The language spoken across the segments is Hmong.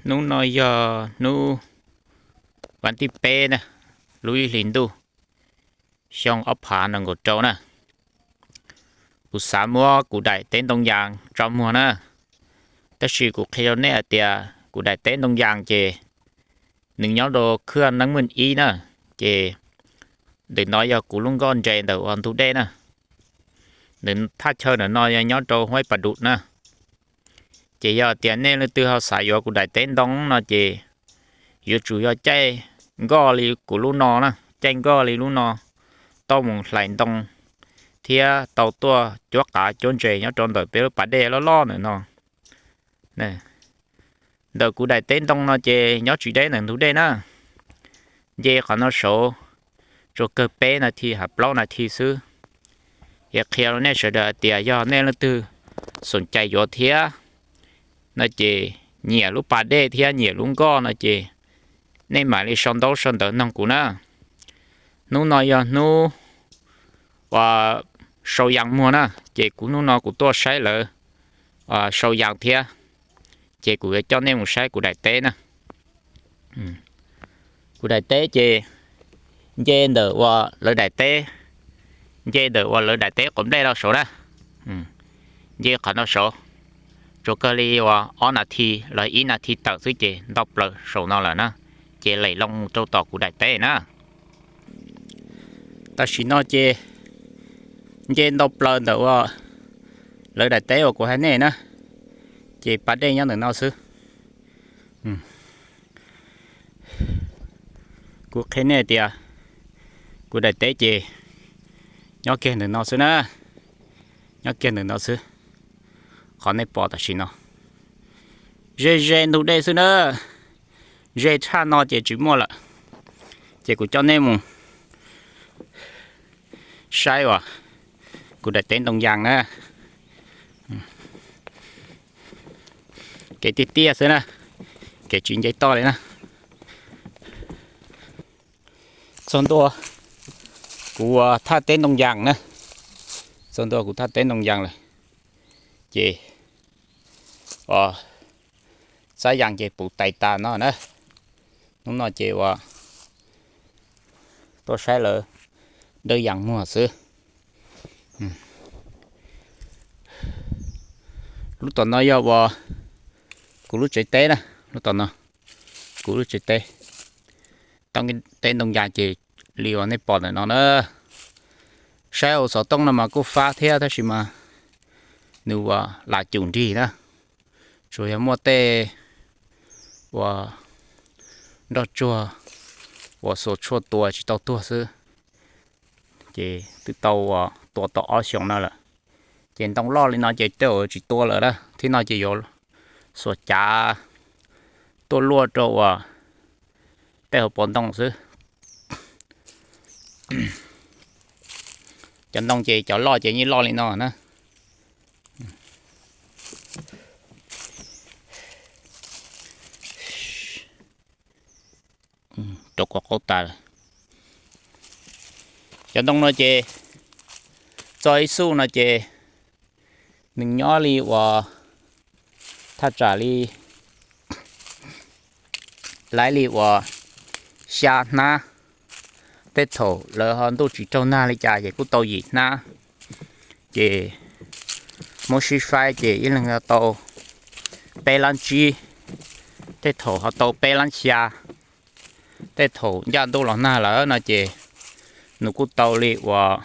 Hnub no yog hnub vas thib peb na, lub ib hlis ntuj, xyoo ob phav nees nkaum rau na. Kuv xav muab kuv daim teb ntoo yas tso muag na, tab sis kuv qhia rau nej hais tias kuv daim teb ntoo yas ces nws nyob rau khwj neeb meej ib na, ces ntawm no yog kuv lub nkoj ntses ntawm ua ntug dej na. Nws thaj chaw ntawm no yog nyob rau Huaib Pas Dum na. Ces yog tias nej leej twg ho xav yuav kuv daim teb ntoo no ces yuav tsum yog caij nkoj li kuv lub no na, caij nkoj li lub no, tau mus hlais ntoo thiab tau tuaj cuab qav cuab ntses nyob rau ntawm peb lub pas dej loj loj ntawm no. Ntawm kuv daim teb ntoo no ces nyob tsis deb ntawm ntug dej na. Nce qhov no saud tsuas kawg peb nas this hos plaub nas this xwb. Yog qhia rau nej sawv daws hais tias yog nej leej twg xoom cai yuav thiab no ces nyiam lub pas dej thiab nyiam lub nkoj no ces nej mam li sau ntaub sau ntawv noog kuv na. Hnub no yog hnub uas sau yas muag na, ces kuv hnub no kuv tuaj saib lawv sau yas thiab, ces kuv yuav coj nej mus saib kuv daim teb na. Kuv daim teb ces nce ntawm uas lawv daim teb, nce ntawm uas lawv daim teb quav nplej rau saud na, nce qhov no saud, tsuas kawg li uas ob nas this los ib nas this tawm xwb ces ntau plaws saum no lawm na, ces lem loo mus rau tom kuv daim teb na. Tam sim no ces nce ntau plaws ntawm uas lawv daim teb uas kuv hais nej na, ces pas dej nyob ntawm no xwb. Kuv qhia nej tias kuv daim teb ces nyob kiag ntawm no xwb na, nyob kiag ntawm no xwb. Qhov nej pom tam sim no ze ze ntug dej xwb na, ze tshaj no ces tsis muaj lawm. Ces kuv coj nej mus saib uas kuv daim teb ntoo yas na. Kev tiaj tiaj xwb na, kev tsis nce toj li na. Txog ntua kuv thaj teb ntoo yas na, txog ntua kuv thaj teb ntoo yas lawm, ces txab yas ces puv tais tas no na. Hnub no ces uas tuaj saib lawv dawb yas muag xwb. Lub tom no yog uas kuv lub tsev teb na, lub tom no kuv lub tsev teb. Tau teb ntoo yas ces li uas nej pom ntawm no na. Saib hauv xov tooj no mas kuj fab thiab tab sis mas nws uas lam cum nrig na, tsuas yog muaj tej uas nroj tsuag uas xuas tshuaj tua tsis tau tuag xwb, ces twb tau uas tua tau ob xyoos no lawm. Ces ntoo loj li no ces tej zaum tsis tua lawm na, thib no ces yuav xuas cav tuaj luaj rau uas tej hauv paus ntoo xwb. Cov ntoo ces cov loj ces yeej loj li no na. Rau kua qaub tas lawm. Cov ntoo no ces txog ib xuj no ces nws nyob li uas thaj tsam li laib li uas xya hnab. Tej thaum lawv ho ntuj tsis raug nag li cas ces kuj tau yim hnab. Ces muab sib faib ces ib leeg tau peb lab tsib, tej thaum ho tau peb lab xya. Tej thaum ncaj ntuj los nag lawm no ces nws kuj tau li uas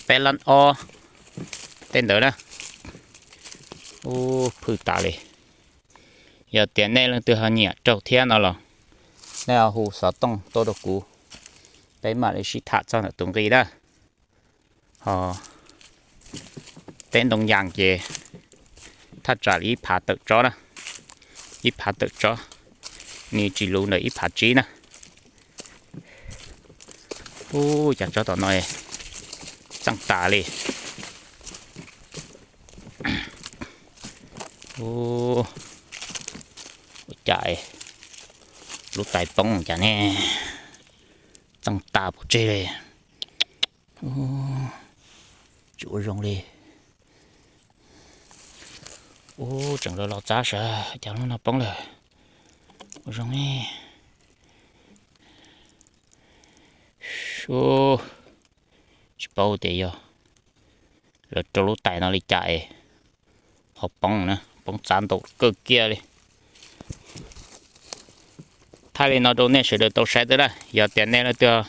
peb lab ob tej ntawd na. Ub, phwj tas li. Yog tias nej leej twg ho nyiam raug thiab no los nej ho hu xov tooj tuaj rau kuv, peb mam li sib tham txog ntawm tus nqi na. Ho teb ntoo yas ces thaj tsam li ib phav tawm tsob na, ib phav tawm tsob, nws tsis luv ntawm ib phav tsib na. Ub, cas tsob tom no txeej tas li. Ub, ua cas lub tais poob cas ne, txeej tas pov tseg li. Tsis ua zoo li. Ub, tseem los los txab sav cas lub no poob lawm. Zoo, tsis paub tias yog lawv rau lub tais no li cas es ho poob na, poob txav ntaum kawg kiag li. Thaij li no rau nej sawv daws tau saib xwb na, yog tias nej leej twg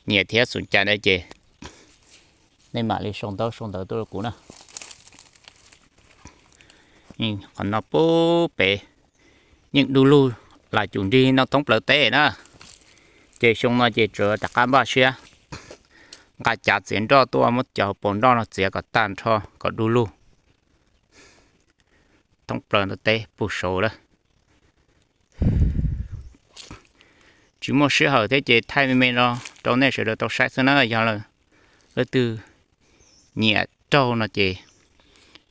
nyiam thiab xum cas na ces nej mam li sau ntaub sau ntawv tuaj rau kuv na. Qhov no pub pem yeej du lug las cum nrig no thoob plaws teb na. Ces xyoo no ces tsuas rov qab npaj siab nqa cav txiav nroj tuaj muab cov hauv paus nroj no txiav kom tag nrho kom du lug thoob plaws ntawm teb puag saud lawm. Tsis muaj sij hawm thiab ces thaij me me no rau nej sawv daws tau saib xwb na. Yog leej twg nyiam raug no ces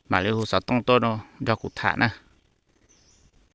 mam li hu xov tooj tuaj nrog kuv tham na.